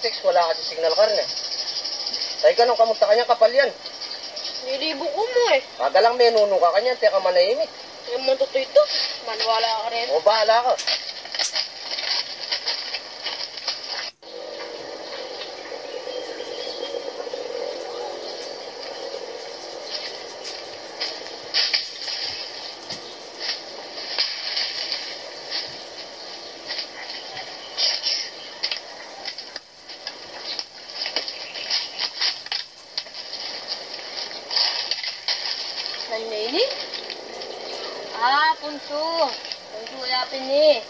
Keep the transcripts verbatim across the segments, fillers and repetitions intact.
Six, wala kasi signal ka rin e. Tay ka nung kamunta kanyan, kapal yan. Niligo ku mu e. Aga lang, menunu ka kanyan, teka manahimik. Yung matutuy to, maniwala ka rin. O, bahala ka. Nanu ini? Ah, Punsu. Punsu, yapin ini.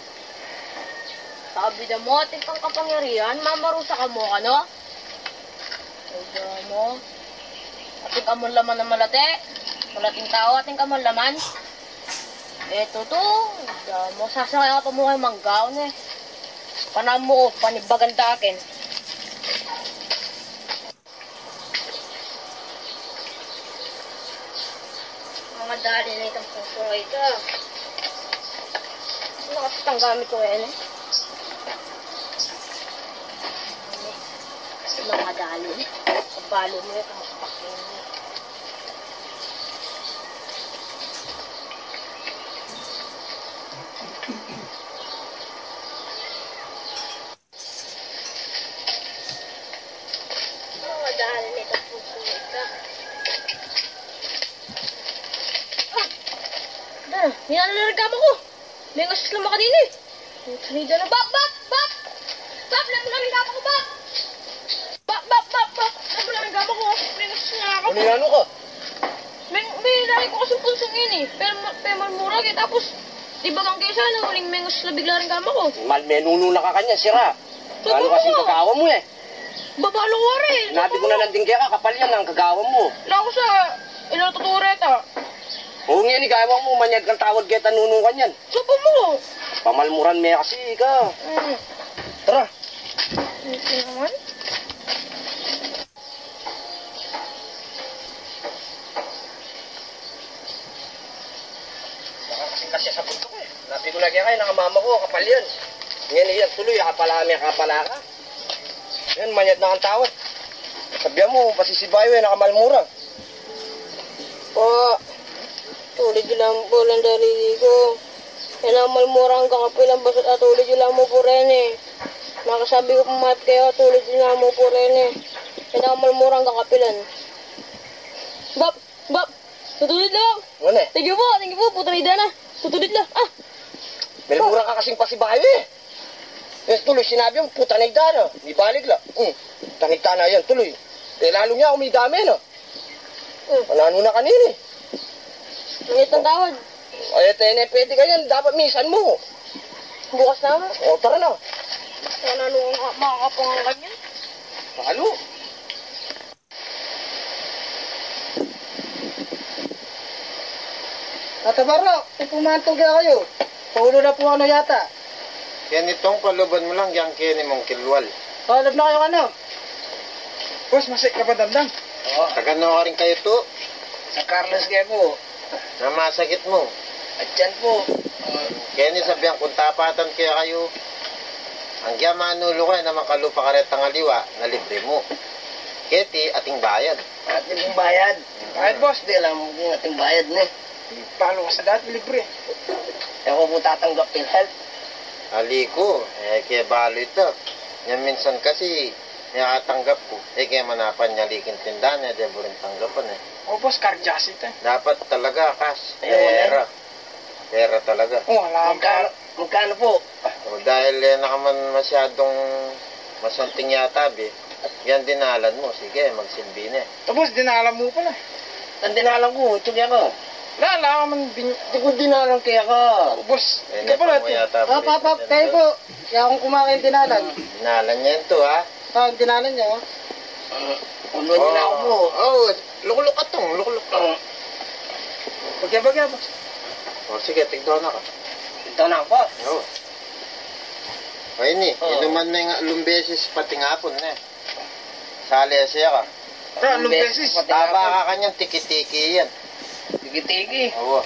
Sabi da mu, atin kang kapangyarihan, mamarusa ka mu, ano? Sabi da mu. Atin ka mu laman a malate. Malating tau, atin ka mu laman. E tutu, sabi da mu, sasakay ka pa mu kay manggaw ne. Panamu, panibagan da akin. Mga dali na itang Punsu a ita. Nakapit ang gamit ko ngayon e. Mga dali. Kabalo mu yung kamapakin. Madali na itang Punsu a ita. Ah! Dara, minana na rin kama ku. Mengasus la mu kanini. Kanini na, Bap, Bap, Bap! Bap, lamu na rin kama ku, Bap! Bap, Bap, Bap, Bap! Lamu na rin kama ku. Mengasus la mu. Ano yan, ano ka? May, may nari ku kasing Punsung ini. Pero, pero malmura ke. Tapos, di ba kang kesa na uling mengasus la bigla rin kama ku. Mal menunu na ka kanyan, sira. Ano kasing kagawa mu e? Babalu wari. Sinabi ku na nandin keka, kapal yan ang kagawa mu. Naku sa, ina tuture ta. O, ngeni gawa mu, manyad kang tawad keta nunu kanyan. Supo mu. Pamalmuran me kasi ka. Mm. Tara. Ito naman. Baka kasing kasya sa buntuk e. Nabi ku na kaya kayo, nakamama ku, kapal yan. Ngeni yan, tuloy, akapala me, akapala ka. Yan, manyad na kang tawad. Sabian mu, pasisibayu e, nakamalmura. Po, tulid yu la mu pu, landari ku. E na malmurang kakapilan, basta tulid yu la mu pu reni. Makasabi ku pu mayap kaya, tulid yu la mu pu reni. E na malmurang kakapilan. Bap, Bap, tutulid la. Ngana? Thank you po, thank you po, puta na idana. Tutulid la. Ah! Malmura ka kasing pasibayu e. Yes, tuloy sinabi mu, puta na idana. Ibalik la. Hmm. Puta na idana yan, tuloy. E, lalu nya, umidami na. Hmm. Mananu na kanini? Mangit ng tawad. Ay, tayo na, pwede ka yan. Dapat misan mu. Bukas na nga. O, tara na. Mananu nga, makakapangan ka niyan. Halo. Ata Baro, ipumantong kaya kayu. Paulo na pu ano yata. Keni Tong, kaluban mu lang yang keni mung kilwal. Kalub na kayu ano? Boss, masakit ka pa damdam? Oo. Taga no karin kayu tu? Sa Carlos kaya pu. Namasakit mu? Atyan pu. Keni sabian kung tapatan kaya kayu. Ang giya manulu ka na makalupa karetang aliwa na libre mu. Keti ating bayad. Ating bayad. Ay, boss, di alam kung ating bayad ne. Palo kasi dati libre. E ku pu tatanggap PhilHealth. Ali ku, e, ke balu ita. Yan minsan kasi, e, atanggap ku. E ke manapan nya likin tindahan, e, de buring tanggapan, e. O, boss, kardyas ita. Dapat talaga, kas. Ayun, e. Pera. Pera talaga. O, wala. Magkano, magkano pu? O, dahil, e, nakaman masyadong masanting yata, bi. Yan dinalan mu, sige, magsilbi ne. Tapos dinalan mu pala. Ang dinalan ku, ito kaya ka. Lala ka man, bin-, di ku dinalan kaya ka. Ubus. E, ika pala, ito. Yata, pap, pap, pap, kayu pu. Kaya akong kumakain dinalan. Dinalan nya ito, ha? Ah, dinalan nya, ha? Ulo niya na ako pu. O, lukuluk ka, Tong, lukuluk ka. Bagya, bagya, boss. O, sige, tigdaun na ka. Tigdaun na ka pu. O. O, ini, inuman me nga lumbesis pati ngapun, ne. Sali siya ka. Taba ka kanyan, tiki-tiki yan. Tigi-tigi. Oo.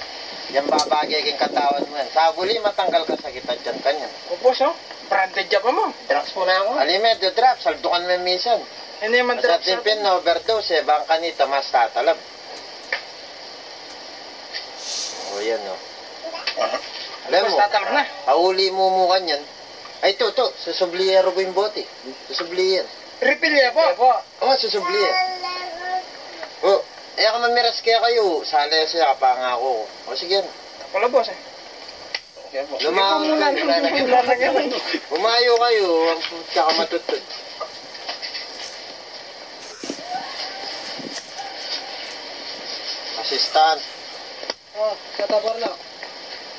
Yan babage king katawan mu yan. Sa uli, matanggal ka sakit a tiyan kanyan. O, boss, o. Branded ya pa mu. Drugs mu na aku. Ali me, do drugs, saldukan me misan. Ano yung drugs? Sa timpin na overdose, e, bang kanita mas tatalab. O, yan, o. Alam mu, mas tatalab na. Auli mu mu kanyan. Ay, to, to, susubli ya rugu ing bote. Susubli ya. Refill ya pa. O, susubli ya. O, e, aku mamiras kekayu, sale siya, kapangaku ku. O, sige na. Ako la, boss, e. Lumayo kayu, tsaka matutut. Assistant. O, Tata Bornok.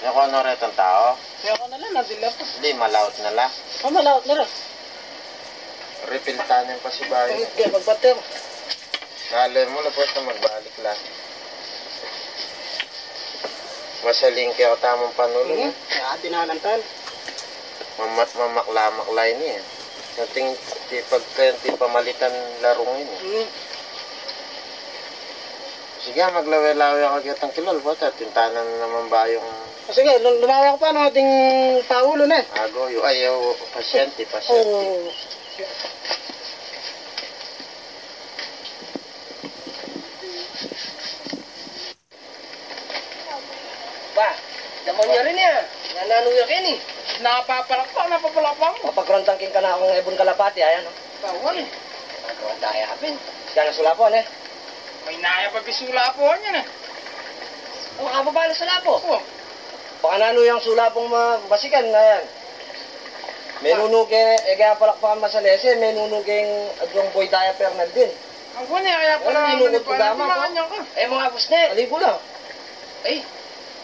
Meku no retang tau? Meku na la, nadila pa. Di, malaut na la. O, malaut na la. Refill tana ing pasibayu. Ay, di, magpate ku. Nale mu la, basta magbalik la. Masaling kaya tamang panulu. Hmm, kaya tinanan tan. Mamak-, mamakla-makla ini, e. Nating tipag-, tipamalitan larung ini. Hmm. Sige, maglawe-lawe aku ketang kilol, bota tintanan naman bayung. O, sige, lum-, lumawe aku pa, no, ating paulo na, e. Ago, yu-, ay, yu-, pasyente, pasyente. O. Ba, damon ya rin ya. Nananu ya keni? Napapalakpak, napapalakpak. Papagrontan king kanakung ebun kalapati, ayan, o. Bawal, e. Pagrontan ya, pin. Siya na sulapon, e. May naya pa pi sulapon yan, e. O, aba ba na sulapon? O. Baka nanu yang sulapong ma-, masikan, ayan. Menunu ke, e, kaya palakpakan masalese, menunu keng aduang boy diaper nandin. Ang kuwan e, kaya pala minunod ko gama, di makanyan ka. E, mga boss ne. Aligo lang. Ay,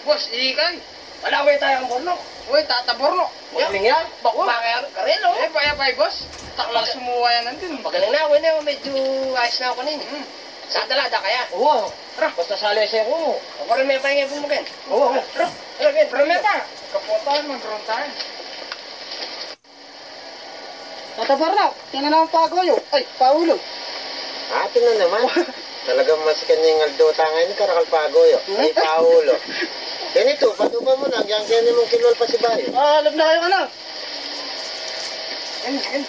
boss, ikay. Wala, we, tayang Bornok. We, Tata Bornok. Magaling yan. Bako ba kaya karelo? E, paya, paya, boss. Takla sumuwa yan nandin. Magaling na, we, ne, medyo ayos na ako kanina. Hmm. Sa talada kaya? Oo. Tara. Basta sale siya ko. Ako rin may pahingi po mo, Ken. Oo. Tara, tara, Ken. Tara, may pa. Kapotan, magrontan. Tata Bornok, tingnan naman pagoyo. Ay, paulo. Atin na naman. Talagang masikan ning aldo ta ngayon, karakal pagoyo. Hmm? Ay, paulo. Yan ito, patupa mo lang, yan kaya mong kilol pasibayu. Ah, alam na kayo, ano? Yan, yan.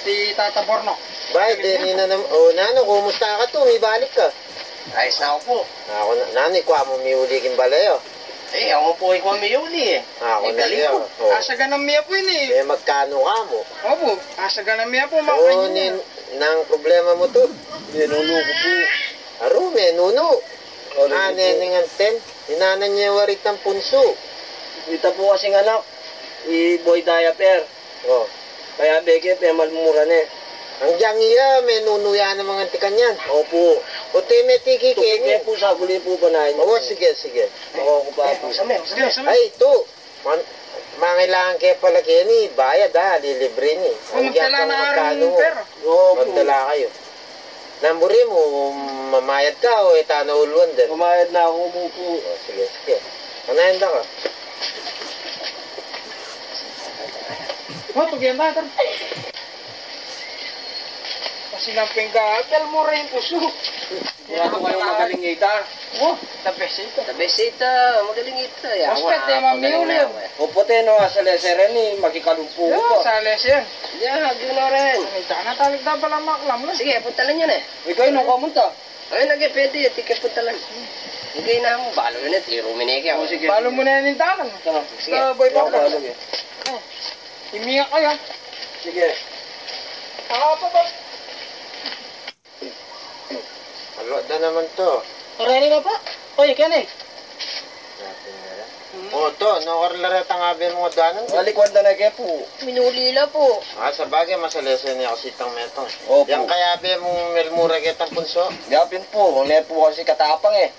Si Tata Bornok. Bay, di ni na nam-, o, nanu, kumusta ka tu? Mibalik ka? Ayos na ako po. Ako na, nanu, ikwa mu miuli king bale, o. E, ako po, ikwa miuli, e. Ako na, galing po. O. Asaganan mi ya po ini, e. E, magkanu ka mu? Opo, asaganan mi ya po, o, makanyan. Nang problema mu tu? Menunu ku po. Aru, menunu. O, nanu, ninganten. Inanan ya waritang punsu. Ita po kasing anak, i boy diaper. O. Kaya bege, pemalmura ne. Ang dyang iya, menunu ya na mangantikan yan. Opo. O, te, me tiki keni. Tiki ke po, saguli po, panayin. O, sige, sige. Ako, ako pa po. Sige, sige. Ay, tu. Man-, mangailangan ke pala keni, bayad, a, lilibre ni. O, ang magdala na rin pera. Opo. Magdala kayu. Namburi mu, mamayad ka o e ta na uluan din? Mamayad na ako, umupo. O, sige, sige. Panayan da ka. O, tugyan na, tara. Kasi nang pingga, atal mu rin puso. Wala po kayong magaling ita. O, the best ita. The best ita, magaling ita. Mas pwede, mamiuli. Opo, te, no, asalese rin, e, makikalumpu pa. Asalese yan. Ya, agyo na rin. Ay, dana talig da pala maklam na. Sige, puntalan yan, e. Ikaw, nung kamunta? Ay, nagipwede, e, tike puntalan. Ikaw na mo, balo na, tiro mineke ako. O, sige. Balo mu na yan ing talan. Sige. Sige, boy, pa. Balo, e. O, imiyak kayo. Sige. Ah, pa, pa. Alo, da naman to. Kareli na po. Oy, kene. Natin na lang. Hmm. O, to, no, karla retang abe mung aduanan. Alikuan da na ke po. Minuli la po. A, sabagay, masalese ne kasi itang metong. Opo. Yang kaya abe mung melmura ketang punso? Yapin po, ne po kasi katapang e.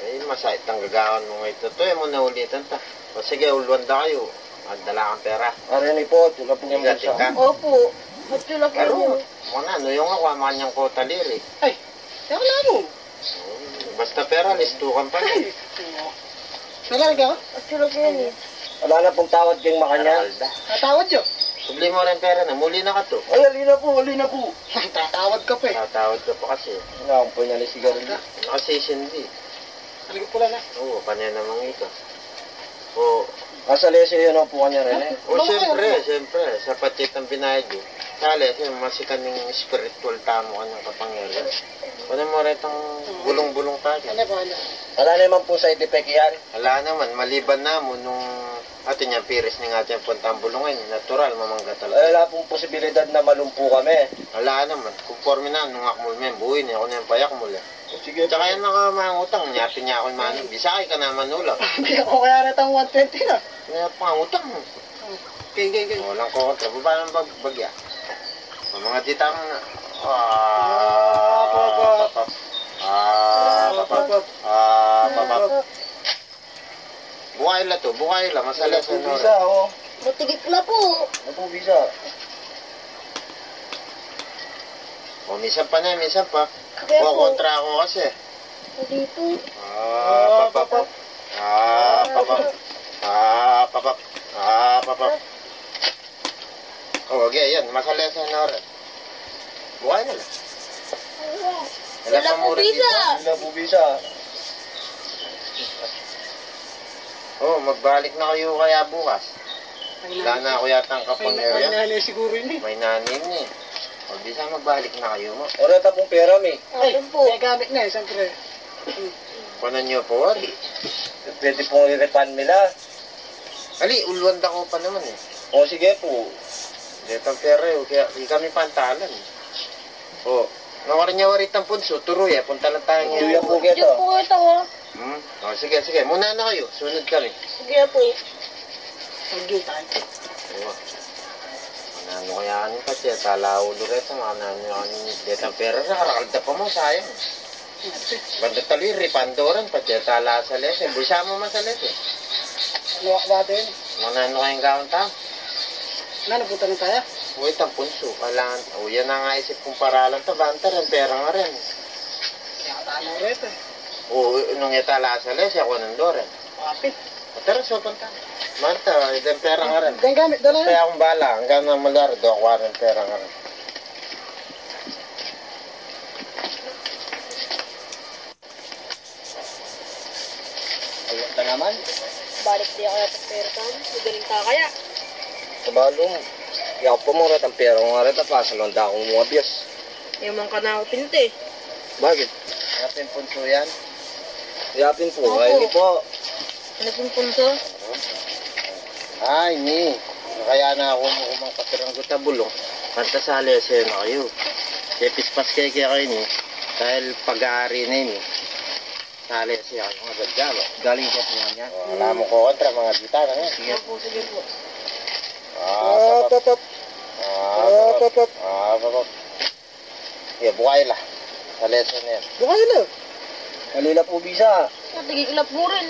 Ay, masakit ang gagawan mu ngeni, to, e mu na ulitan ta. O sige, uluan da kayu. Magdala kang pera. Ari ni po, tula po. Ingat ka. Opo. At tula po. Pero, muna, no, yung ako, aman yang kota liri. Ay, kaya na mo. Basta pera, listukan pa. Ay, talaga? At tula po. Wala na pong tawad kayong makanyan. Aral da. Tatawad yun. Problema rin pera na, muli na ka to. Ay, ali na po, ali na po. Tatawad ka pa e. Tatawad ka pa kasi. Wala akong pinali sigarilyo. Nakasisindi. Sige pula na. Oo, kanya namang ika. O, masalese yu na pu kanya rin e. O, siyempre, siyempre, sapat itang binayad yu. Sali, kasi masikan ning spiritual tamu kanyang kapangyarihan. Kunan mu retang bulung-bulung pa. Ala naman pu side effect yan. Ala naman, maliban na mu nung atin yang piris ning atin puntang bulung, natural, mamangga talaga. Ala pung posibilidad na malumpu kami. Ala naman, kumporme na nung akmul me, buhay na, aku na yang payakmul e. Sige. Tsaka yan, naka mangutang, nyapin niya ako yung manu. Bisa ka na manula. Bigyan ko kaya retang one twenty na. Kaya pangutang. Geng, geng, geng. Walang kokontra. Baba ng bag, bagya. Ang mga ditang na. Ah, papap. Ah, papap. Ah, papap. Bukay la to, bukay la, masalese na rin. Bisa, o. Matigit la pu. Apo, bisa. O, minsan pa na, minsan pa. Sige po. Kukontra ako kasi. Dito. Ah, papap. Ah, papap. Ah, papap. Ah, papap. O, okay, yan. Masalese na rin. Buhay na lang. Wala pang bisa. Wala pang bisa. O, magbalik na kayu kaya bukas. Wala na aku yatang kapangyarihan. May nanay siguro ini. May nanay ini. O, bisa magbalik na kayu mu. Wala ta pung pera mi. Ay, may gamit na e, siyempre. Kunan yu pa wari. Pwede pung i-refund mi la. Ali, uluan da ku pa naman e. O, sige pu. Detang pera e, kaya di kami pantalan. O, nawari nya wari itang punsu, turu ya, punta na tayo. Turu ya pu, kaya. Diyan pu ito, o. Hmm? O, sige, sige. Muna na kayu. Sunod kami. Sige pu. Thank you, thank you. O. Mananu kaya kani, pati tala ulo reta, mananu kaya kani, detang pera, karakal da pa mu, sayang. Banda tali, ripando rin, pati tala salese. Bisa mu masalese. Luwak ba din? Mananu kayang gawan ta? Nanu, punta na tayo? Uy, itang punsu, kailangan, o, yan ang isip kung paralan ta, banta rin, pera nga rin. Kaya talo reta. O, nung itala salese, aku nang doren. Kapit. Tara, sopan ta. Manta, itang pera nga rin. Itang gamit, dala. Kaya akong bala, hanggang na malar, do aku rin pera nga rin. Ayos na naman. Balik di kaya itang pera ta. Magaling ta kaya. Kabalum, yaku pa mu retang pera nga reta, pasalan da kung mga biyas. Yaman ka na ako pinte. Bakit? Yapin punsu yan? Yapin pu. Opo. Ay, ini pu. Ano pong punso? Ay, ini. Kaya na aku mu kumang katirang guta bulung. Panta salese na kayu. Kaya pispas kaya kaya kayu ini. Dahil pag-aari na ini. Salese kayu. Mga gagalo. Galing ka po niya. O, alam mo ko, kontra mga gitara, eh. Sige po, sige po. Ah, papap. Ah, papap. Ah, papap. Sige, bukay la. Salese na yan. Bukay la. Dali la pu bisa. Matigik la pu rin.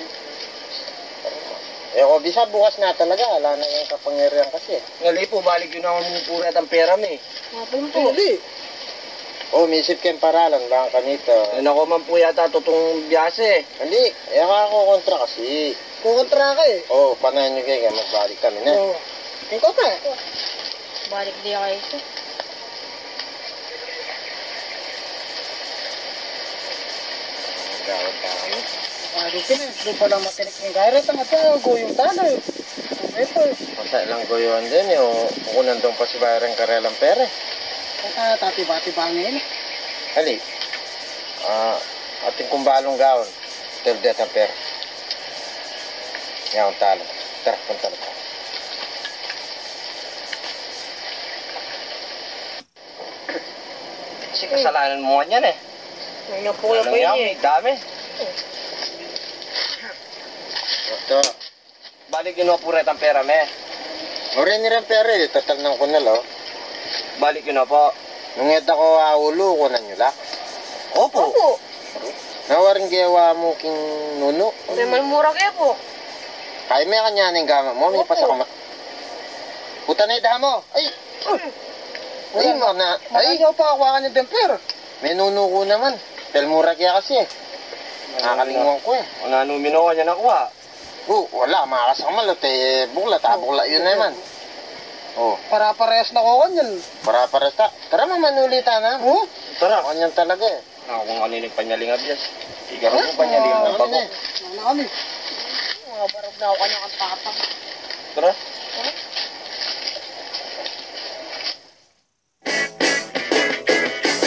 E, ku bisa bukas na talaga. Ala na yang kapangyarihan kasi. Dali pu, balik yu na mu pu retang pera mi. Mapin po. Dali. O, misip keng paralan, bang kanita. E, naku man pu yata tutung biyase. Dali, e, aku kontra kasi. Kukontra ka e. O, panayan yu kaya, magbalik kami na. O. Ikaw pa. Balik di kayu. Gawin tayo. Aduh, pin e. Doon pala matinik ng gaira. Tanga ta, guyong tana e. Ito e. Masa ilang guyong din e. O, kukunan doon pa si Byron karelang pera e. Tatiba-tiba ngayon e. Ali. Ah, atin kung balong gawin. Tel detang pera. Yan, talo. Tara, punta na tayo. Kasi kasalanan mu yan e. Ano po yan, dami. Ito. Balik yu na pu retang pera mi. Ore, ini reng pera e, tatalnan ku na la, o. Balik yu na pu. Nung e ta ku aulu, kunan yu la. Opo. Opo. Nawaring gewa mu king nunu. May malmura ke pu. Kaya me kanyan ing gamat mu, may pasa ka ma-, puta na ida mu. Ay! Ay, mana, ay! Ay, pa, kuha ka niya deng pera. May nunu ku naman. Palmura ke kasi e. Nakakalingwan ku e. Nanu, minowa niya na kuha. O, wala, makasama la, te, buklat, a, buklat yu naman. O. Para-parehas na ku kanyan. Para-parehas ta. Tara, mamanuli ta na. O? Tara. Kanyan talaga e. Naku, kung kanino panyaling abyas. Igarugupan ya rin ang bago. Ano kami? Mga barog na ako kanya kang papa. Tara.